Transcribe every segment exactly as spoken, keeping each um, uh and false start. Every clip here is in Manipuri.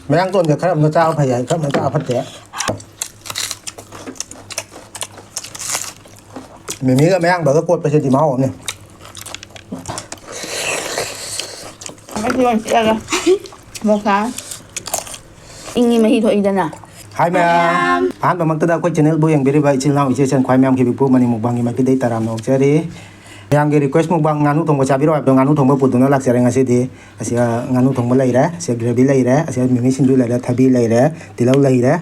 ꯃꯌꯥꯡꯇꯣꯟꯁꯦ ꯈꯔ ꯑꯃꯅ ꯆꯥꯕ ꯐꯩ ꯍꯥꯏ, ꯈꯔ ꯑꯃꯅ ꯆꯥꯕ ꯐꯠꯇꯦ꯫ ꯃꯤꯃꯤꯒ ꯃꯌꯥꯡꯕꯒ ꯀꯣꯠꯄꯁꯤꯗꯤ ꯃꯍꯥꯎ ꯑꯃꯅꯤ꯫ ꯑꯩꯁꯨ ꯌꯥꯝ ꯆꯤꯛꯑꯒ ꯃꯣꯛ ꯁꯥ ꯏꯪꯉꯤ ꯃꯍꯤ ꯊꯣꯛꯏꯗꯅ꯫ ꯍꯥꯏ ꯃꯌꯥꯝ꯫ ꯑꯍꯥꯟꯕꯃꯛꯇꯗ ꯑꯩꯈꯣꯏ ꯆꯦꯅꯦꯜꯕꯨ ꯌꯦꯡꯕꯤꯔꯤꯕ ꯏꯆꯤꯜ ꯏꯅꯥꯎ ꯏꯆꯦ ꯏꯆꯟ ꯈ꯭ꯋꯥꯏ ꯃꯌꯥꯝꯒꯤ ꯄꯤꯛꯄꯨ ꯃꯅꯤ ꯃꯨꯛꯕꯥꯡꯒꯤ ꯃꯥꯏꯀꯩꯗꯒꯤ ꯇꯔꯥꯝꯅ ꯑꯣꯛꯆꯔꯤ꯫ ꯃꯌꯥꯝꯒꯤ request ꯃꯨꯛꯕꯥꯡ ꯉꯥꯅꯨ ꯊꯣꯡꯕ ꯆꯥꯕꯤꯔꯣ ꯍꯥꯏꯕꯗꯣ ꯉꯥꯅꯨ ꯊꯣꯡꯕ ꯄꯨꯗꯨꯅ ꯂꯥꯛꯆꯔꯦ ꯉꯁꯤꯗꯤ꯫ ꯑꯁꯤꯗ ꯉꯥꯅꯨ ꯊꯣꯡꯕ ꯂꯩꯔꯦ, ꯑꯁꯤꯗ gravy ꯂꯩꯔꯦ, ꯑꯁꯤꯗ ꯃꯤꯃꯤ ꯁꯤꯡꯖꯨ ꯂꯩꯔꯦ, ꯊꯕꯤ ꯂꯩꯔꯦ, ꯇꯤꯜꯍꯧ ꯂꯩꯔꯦ꯫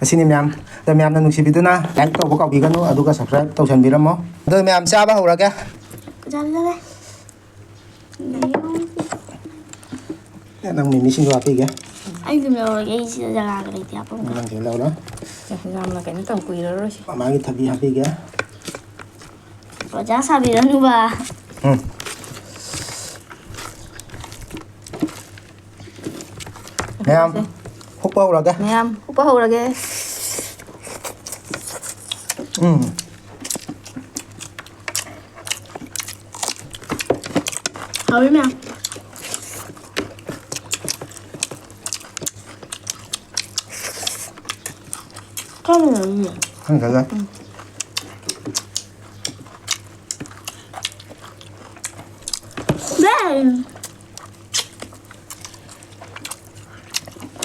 ꯑꯁꯤꯅꯤ ꯃꯌꯥꯝ꯫ ꯑꯗꯣ ꯃꯌꯥꯝꯅ ꯅꯨꯡꯁꯤꯕꯤꯗꯨꯅ like ꯇꯧꯕ ꯀꯥꯎꯕꯤꯒꯅꯨ, ꯑꯗꯨꯒ subscribe ꯇꯧꯁꯟꯕꯤꯔꯝꯃꯣ꯫ ꯑꯗꯣ ꯃꯌꯥꯝ ꯆꯥꯕ ꯍꯧꯔꯒꯦ꯫ ꯆꯥꯔꯦ, ꯆꯥꯔꯦ꯫ ꯑꯦ, ꯅꯪ ꯃꯤꯃꯤ ꯁꯤꯡꯖꯨ ꯍꯥꯞꯄꯤꯒꯦ꯫ ꯑꯩ ꯑꯗꯨꯝ ꯂꯧꯔꯒꯦ, ꯑꯩ ꯁꯤꯗ ꯖꯒꯥꯒ ꯂꯩꯇꯦ ꯍꯥꯞꯐꯝꯒ꯫ ꯅꯪ ꯁꯤꯗ ꯂꯧꯔꯣ꯫ ꯌꯥꯝꯅ ꯀꯩꯅꯣ ꯇꯧ ꯀꯨꯏꯔꯔꯣꯏꯁꯦ꯫ ꯃꯃꯥꯒꯤ ꯊꯕꯤ ꯍꯥꯞꯄꯤꯒꯦ꯫ ꯑꯣꯖꯥ ꯁꯥꯕꯤꯔꯅꯨꯕ꯫ ꯎꯝ꯫ ꯃꯌꯥꯝ, ꯍꯨꯛꯄ ꯍꯧꯔꯒꯦ꯫ ꯃꯌꯥꯝ, ꯍꯨꯛꯄ ꯍꯧꯔꯒꯦ꯫ ꯎꯝ꯫ ꯍꯥꯎꯋꯤ ꯃꯌꯥꯝ꯫ ꯈꯪꯗꯦ꯫ ꯈꯪꯗꯦꯗ꯫ ꯕꯦ!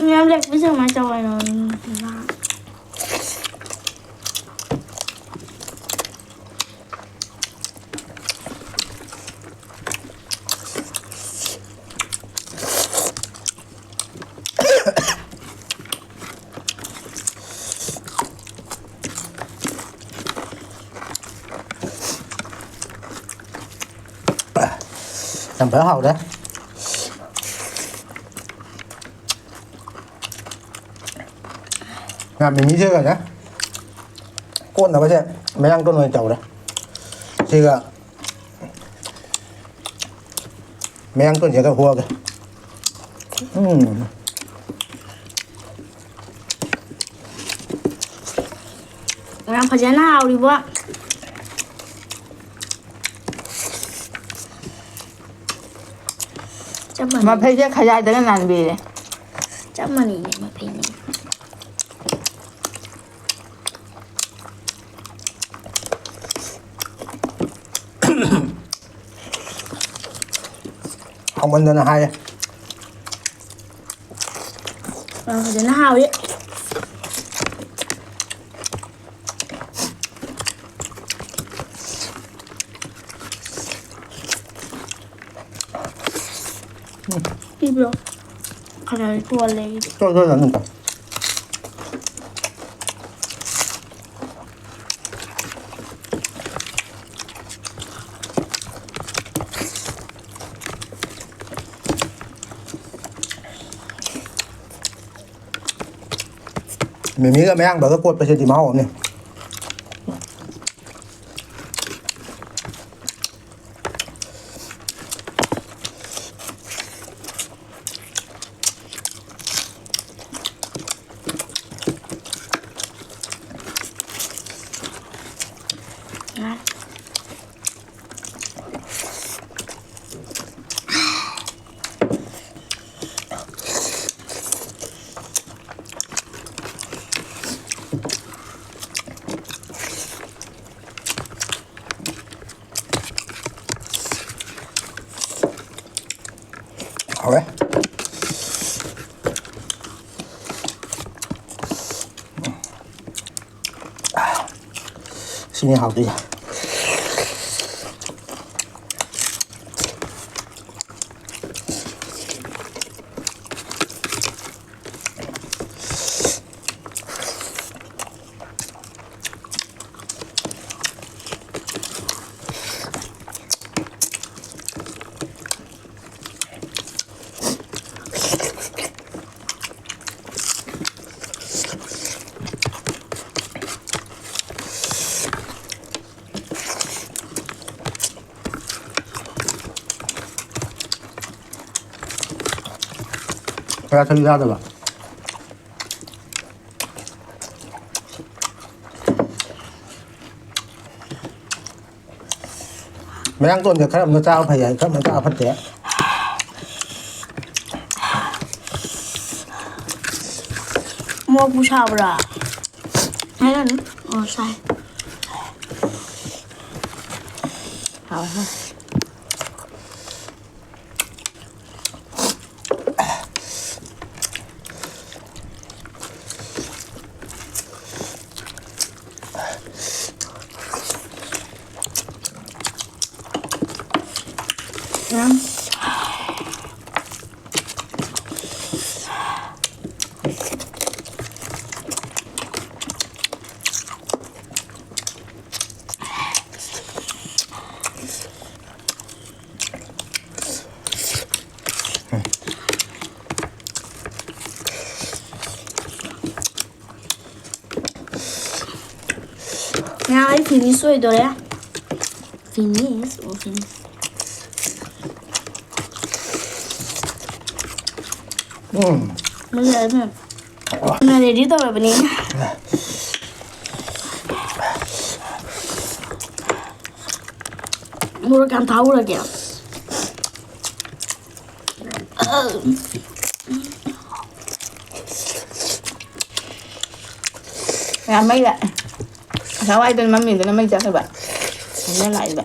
ꯃꯌꯥꯝ ꯂꯦꯛꯄꯁꯦ ꯀꯃꯥꯏꯅ ꯇꯧꯕꯅꯣ? ꯌꯥꯝ ꯐꯖꯅ ꯍꯥꯎꯔꯦ꯫ ꯉꯥ ꯃꯤꯃꯤꯁꯤꯒꯅꯦ ꯀꯣꯠꯅꯕꯁꯦ ꯃꯌꯥꯡꯇꯣꯟ ꯑꯣꯏꯅ ꯇꯧꯔꯦ꯫ ꯁꯤꯒ ꯃꯌꯥꯡꯇꯣꯟꯁꯤꯒ ꯍꯣꯛꯑꯒꯦ꯫ ꯎꯝ꯫ ꯌꯥꯝ ꯐꯖꯅ ꯍꯥꯎꯔꯤꯕꯣ꯫ ꯆꯞ ꯃꯥꯟꯅꯩ꯫ ꯃꯐꯩꯁꯦ ꯈꯖꯥꯏꯗꯒ ꯅꯥꯟꯕꯤꯔꯦ꯫ ꯆꯞ ꯃꯥꯟꯅꯩꯅꯦ ꯃꯐꯦꯟꯅꯤ꯫ ꯍꯥꯎꯃꯟꯗꯅ ꯍꯥꯏꯔꯦ꯫ ꯑ, ꯐꯖꯅ ꯍꯥꯎꯋꯤ꯫ ꯎꯝ꯫ ꯄꯤꯕ꯭ꯔꯣ? ꯈꯔ ꯇꯣꯜꯂꯦ ꯑꯩꯗꯤ꯫ ꯇꯣꯛ, ꯇꯣꯛ, ꯇꯣꯛ, ꯇꯣꯛ꯫ ꯃꯤꯃꯤꯒ ꯃꯌꯥꯡꯗꯒ ꯀꯣꯠꯄꯁꯤꯗꯤ ꯃꯍꯥꯎ ꯑꯃꯅꯤ꯫ ꯍꯥꯎꯔꯦ꯫ ꯁꯤꯅꯤ ꯍꯥꯎꯗꯣꯏꯁꯦ꯫ ꯀꯌꯥ ꯁꯔꯨꯛ ꯌꯥꯗꯕ? ꯃꯌꯥꯡꯇꯣꯟꯁꯦ ꯈꯔ ꯑꯃꯅ ꯆꯥꯕ ꯐꯩ ꯍꯥꯏ, ꯈꯔ ꯑꯃꯅ ꯆꯥꯕ ꯐꯠꯇꯦ꯫ ꯃꯣꯔꯣꯛꯄꯨ ꯁꯥꯕ꯭ꯔꯥ? ꯍꯥꯏꯔꯅꯨ꯫ ꯑꯣ, ꯁꯥꯏ꯫ ꯍꯥꯎꯋꯦ, ꯍꯥꯎꯋꯦ꯫ ꯃꯌꯥꯝ, ꯑꯩ finish ꯑꯣꯏꯗꯣꯔꯦ꯫ Finish, ꯑꯣ, finish꯫ ꯎꯝ꯫ ꯃꯨꯜꯂꯦ, ꯃꯨꯜꯂꯦ꯫ ꯃꯨꯟꯅ ready ꯇꯧꯔꯕꯅꯤ꯫ ꯃꯣꯔꯣꯛ ꯀꯌꯥꯝ ꯊꯥꯛꯎꯔꯒꯦ? ꯌꯥꯝ ꯃꯩ ꯂꯥꯛꯑꯦ꯫ ꯉꯁꯥꯏ ꯋꯥꯏꯗꯨꯅ ꯃꯝꯃꯤꯗꯨꯅ ꯃꯩ ꯆꯠꯈ꯭ꯔꯕ꯫ ꯍꯧꯖꯤꯛꯅ ꯂꯥꯛꯏꯕ꯫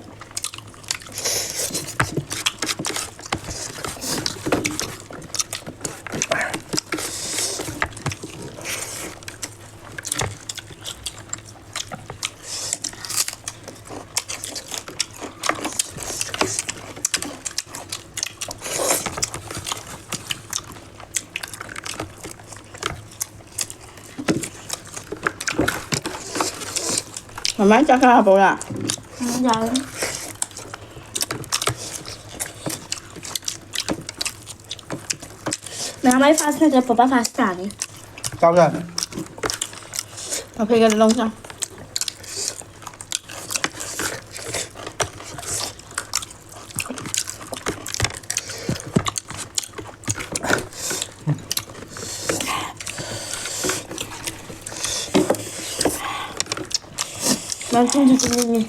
ꯃꯃꯥꯏ ꯆꯥꯛ ꯈꯔ ꯍꯥꯞꯄꯧꯔꯥ? ꯎꯝ, ꯌꯥꯔꯦ꯫ ꯃꯌꯥꯝ, ꯑꯩ first ꯅꯠꯇ꯭ꯔꯦ, ꯄꯄꯥ first ꯇꯥꯅꯤ꯫ ꯆꯥꯎ ꯌꯥꯅꯤ꯫ ꯃꯐꯩꯒꯗꯣ ꯂꯧ ꯆꯥꯎ꯫ ꯅꯪ ꯇꯨꯝꯁꯨ ꯇꯨꯝꯅꯤꯡꯉꯤ꯫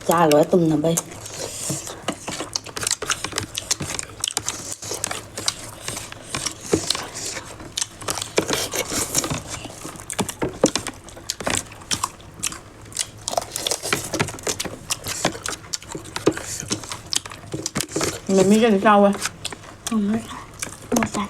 ꯆꯥ ꯂꯣꯏꯔ ꯇꯨꯝꯅꯕꯩ꯫ ꯃꯤꯃꯤꯒꯗꯤ ꯆꯥꯎꯋꯦ꯫ ꯎꯝ꯫ ꯃꯣꯔꯣꯛ ꯁꯥꯏ꯫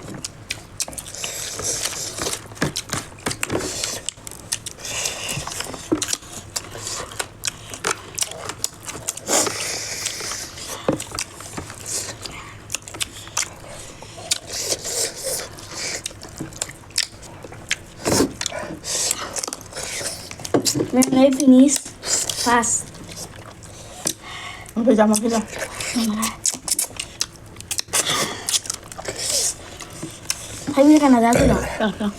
When I finish fast. ꯃꯈꯣꯏ ꯆꯥꯃꯛꯈꯤꯗ꯫ ꯍꯩꯕꯤ ꯀꯅꯥ ꯆꯥꯗꯣꯏꯅꯣ? ꯆꯥ, ꯆꯥ꯫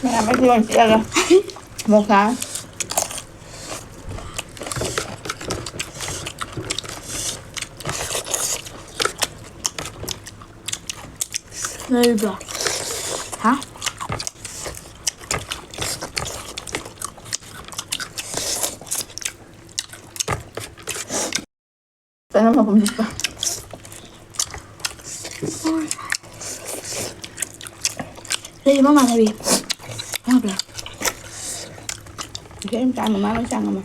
ꯃꯌꯥꯝ ꯑꯩꯁꯨ ꯂꯣꯏ ꯆꯤꯛꯑꯒ ꯃꯣꯔꯣꯛ ꯁꯥꯏ꯫ ꯂꯩꯕ꯭ꯔꯣ? ꯍꯥ? ꯆꯅꯝ ꯃꯄꯨꯝ ꯆꯨꯞꯄ꯫ ꯂꯩ ꯃꯃꯥꯟꯅꯕꯤ꯫ ꯌꯥꯕ꯭ꯔꯥ? ꯏꯆꯦ ꯃꯆꯥ ꯃꯃꯥ ꯂꯣꯏ ꯆꯥ ꯉꯝꯃꯣꯏ꯫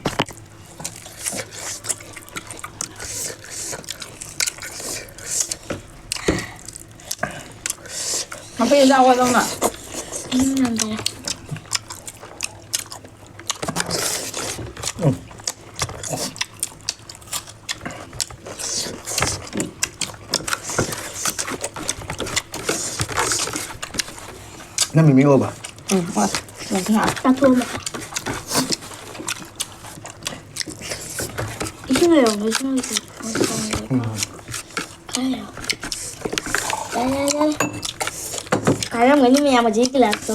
ꯃꯈꯣꯏ ꯌꯦꯟꯖꯥꯡ ꯋꯥꯠꯂꯧꯅ꯫ ꯎꯝ, ꯌꯥꯝ ꯇꯧꯋꯦ꯫ ꯅꯪ ꯃꯤꯃꯤ ꯉꯧꯕ? ꯎꯝ, ꯍꯣꯏ꯫ ꯌꯥꯝ ꯊꯤ ꯍꯥꯎꯋꯦ꯫ ꯆꯥꯊꯣꯛꯑꯣ ꯑꯃꯨꯛ꯫ ꯏꯁꯤꯡ ꯂꯩꯔꯝꯃꯣ, ꯏꯁꯤꯡ ꯂꯩꯇꯦ꯫ ꯎꯝ꯫ ꯌꯥꯔꯦ, ꯌꯥꯔꯦ, ꯌꯥꯔꯦ꯫ ꯀꯥꯏꯔꯝꯒꯅꯤ ꯃꯌꯥꯝ ꯍꯧꯖꯤꯛ ꯒꯤꯂꯥꯁꯇꯣ꯫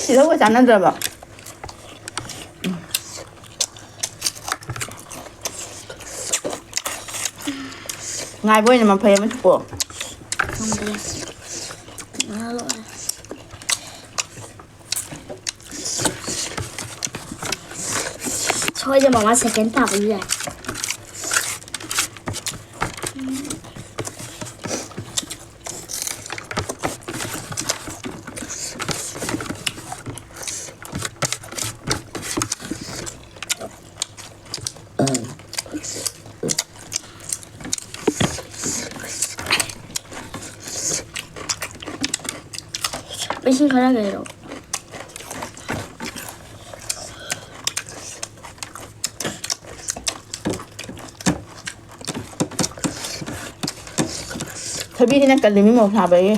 ꯇꯤꯜꯍꯧꯒ ꯆꯥꯟꯅꯗ꯭ꯔꯕ? ꯉꯥꯏꯕ ꯑꯣꯏꯅ ꯃꯐꯩ ꯑꯃ ꯊꯣꯛꯑꯣ꯫ ꯉꯝꯗ꯭ꯔꯦ꯫ ꯉꯥ ꯂꯣꯏꯔꯦ꯫ ꯍꯣꯏꯗ ꯃꯃꯥ, ꯁꯦꯀꯦꯟ ꯇꯥꯕꯁꯨ ꯌꯥꯏ꯫ ꯏꯁꯤꯡ ꯈꯔ ꯂꯩꯔꯣ꯫ ꯊꯕꯤꯁꯤꯅ ꯀꯜꯂꯤꯃꯤ ꯃꯣꯔꯣꯛ ꯁꯥꯕꯒꯤ꯫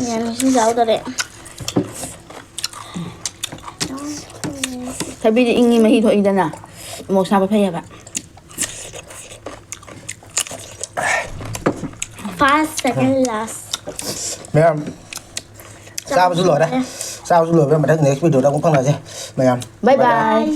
ꯌꯥꯝ ꯏꯁꯤꯡ ꯆꯥꯎꯗꯔꯦ꯫ ꯊꯕꯤꯗꯤ ꯏꯪꯉꯤ, ꯃꯍꯤ ꯊꯣꯛꯏꯗꯅ, ꯃꯣꯔꯣꯛ ꯁꯥꯕ ꯐꯩ ꯍꯥꯏꯕ꯫ First, second, last. ꯃꯌꯥꯝ, ꯆꯥꯕꯁꯨ ꯂꯣꯏꯔꯦ꯫ ꯆꯥꯕꯁꯨ ꯂꯣꯏꯔꯦ꯫ ꯃꯊꯪ next videoꯗ ꯑꯃꯨꯛ ꯐꯪꯅꯁꯦ ꯃꯌꯥꯝ꯫ Bye bye.